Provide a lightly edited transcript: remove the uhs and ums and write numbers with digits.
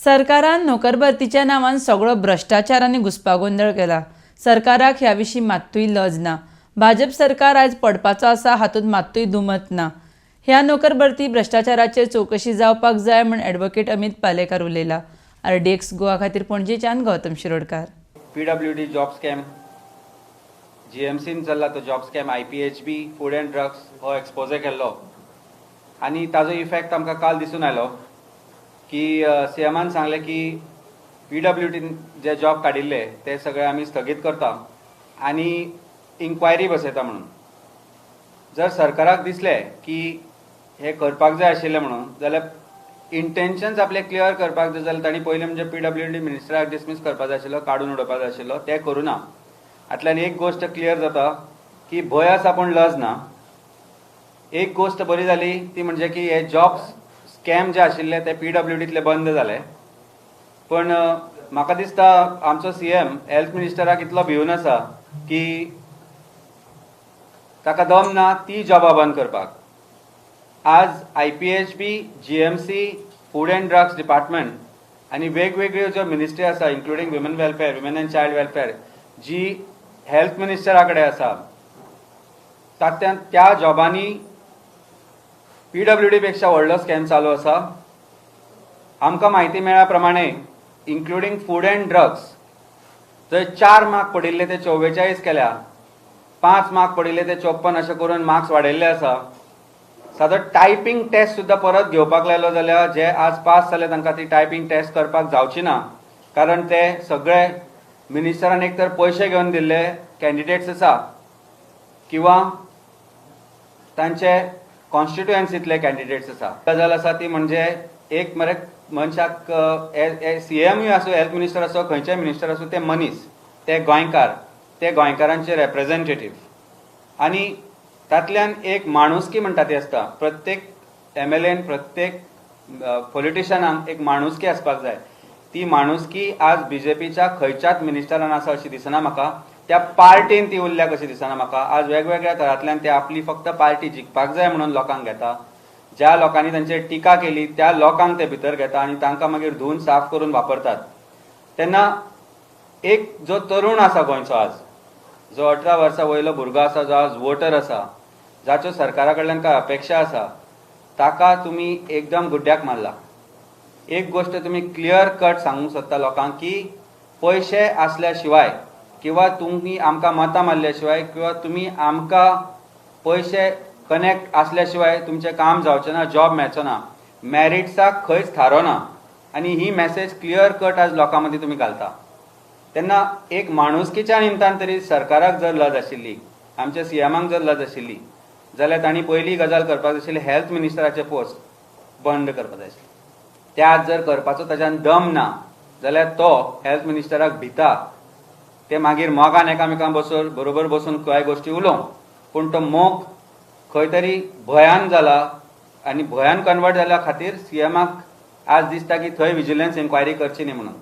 सरकारान नोकर भरतीच्या नांवान सगळो भ्रश्टाचार आनी घुस्पागोंदळ केला. सरकाराक ह्या विशीं मात्तूय लज ना. भाजप सरकार आयज पडपाचो आसा, हातूंत मात्तूय दुमत ना. ह्या नोकर भरती भ्रश्टाचाराचेर चवकशी जावपाक जाय म्हूण ॲडव्होकेट अमित पालेकार उलयला. आरडीएक्स गोवा खातीर पणजेच्यान Gautam Shirodkar. PWD job scam, जीएमसीन चल्ला तो job scam, IPHB, food and drugs हो एक्सपोजे केल्लो आनी ताजो इफेक्ट आमकां काल दिसून आयलो की सीएमान सांगलें की पीडब्ल्यूडीन जे जॉब काडिल्ले ते सगळे आमी स्थगीत करता आनी इन्क्वायरी बसयता म्हणून. जर सरकाराक दिसलें की हें करपाक जाय आशिल्लें म्हणून, जाल्यार इंटेन्शन्स आपले क्लियर करपाक जाय जाल्यार तांणी पयलीं म्हणजे पीडब्ल्यूडी मिनिस्टराक डिसमीस करपाक जाय आशिल्लो, काडून उडोवपाक जाय आशिल्लो. तें करूं ना. हातल्यान एक गोश्ट क्लियर जाता की भंय आसा पूण लज ना. एक गोश्ट बरी जाली ती म्हणजे की हे जॉब स्कॅम जे आशिल्ले ते पीडब्ल्यूडींतले बंद जाले. पण म्हाका दिसता आमचो सीएम हेल्थ मिनिस्टराक इतलो भिवन आसा की ताका दम ना ती जॉबां बंद करपाक. आज IPHB, GMC, food and drugs department आनी वेगवेगळ्यो ज्यो मिनिस्ट्री आसा, including women welfare, women and child welfare, ji health मिनिस्टरा कडेन आसा, तातूंत त्या जॉबांनी पीडब्ल्यूडी पेक्षा व्हडलो स्कॅम चालू आसा. आमकां म्हायती मेळ्ळ्या प्रमाणे, इन्क्लुडींग फूड अँड ड्रग्स, जंय 4 मार्क पडिल्ले ते 44 केल्या, 5 मार्क पडिल्ले ते 54, अशें करून मार्क्स वाडयल्ले आसा. सादो टायपींग टेस्ट सुद्दां परत घेवपाक लायलो जाल्यार जे आज पास जाले तांकां ती टायपींग टेस्ट करपाक जावची ना, कारण ते सगळे मिनिस्टरान एक तर पयशे घेवन दिल्ले कॅन्डिडेट्स आसा किंवा तांचे कॉन्स्टिट्युएन्सीतले कॅन्डिडेट्स आसा. गजाल आसा ती म्हणजे एक मरे मनशाक, सीएमूय आसूं, हेल्थ मिनिस्टर आसूं, खंयचेय मिनिस्टर आसूं, ते मनीस, ते गोंयकार, ते गोंयकारांचे रेप्रेझेंटेटीव आनी तातल्यान एक माणुसकी म्हणटा ती आसता. प्रत्येक एमएलएन, प्रत्येक पॉलिटिशनाक एक माणुसकी आसपाक जाय. ती माणुसकी आज बीजेपीच्या खंयच्याच मिनिस्टरान आसा अशी दिसना म्हाका. त्या पार्टीन ती उरल्या कशी दिसना म्हाका. आज वेगवेगळ्या तरांतल्यान ते आपली फक्त पार्टी जिखपाक जाय म्हणून लोकांक घेता. ज्या लोकांनी तांचेर टिका केली त्या लोकांक ते भितर घेता आनी तांकां मागीर धुवन साफ करून वापरतात. तेन्ना एक जो तरुण आसा गोंयचो, आज जो 18 वर्सां वयलो भुरगो आसा, जो आज वोटर आसा, जाच्यो सरकारा कडल्यान कांय अपेक्षा आसा, ताका तुमी एकदम गुड्ड्याक मारला. एक गोश्ट तुमी क्लियर कट सांगूंक सोदता लोकांक की पयशे आसल्या शिवाय किंवा तुमी आमकां मतां मारल्या शिवाय किंवा तुमी आमकां पयशे कनेक्ट आसल्या शिवाय तुमचें काम जावचें ना, जॉब मेळचो ना, मॅरिट्साक खंयच थारो ना. आनी ही मॅसेज क्लियर कट आज लोकां मदीं तुमी घालता. तेन्ना एक माणुसकीच्या निमतान तरी सरकाराक जर लज आशिल्ली, आमच्या सीएमाक जर लज आशिल्ली जाल्यार तांणी पयली गजाल करपाक जाय आशिल्ली, हेल्थ मिनिस्टराचे पोस्ट बंद करपाक जाय आशिल्ले. ते आज जर करपाचो ताच्यान दम ना जाल्यार तो हेल्थ मिनिस्टराक भिता. ते मागीर मोगान एकामेकां बसून, बरोबर बसून कांय गोश्टी उलोवंक, पूण तो मोग खंय तरी भंयान जाला आनी भंयान कन्वर्ट जाल्या खातीर सीएमाक आज दिसता की थंय विजिलन्स इन्क्वायरी करची न्ही म्हणून.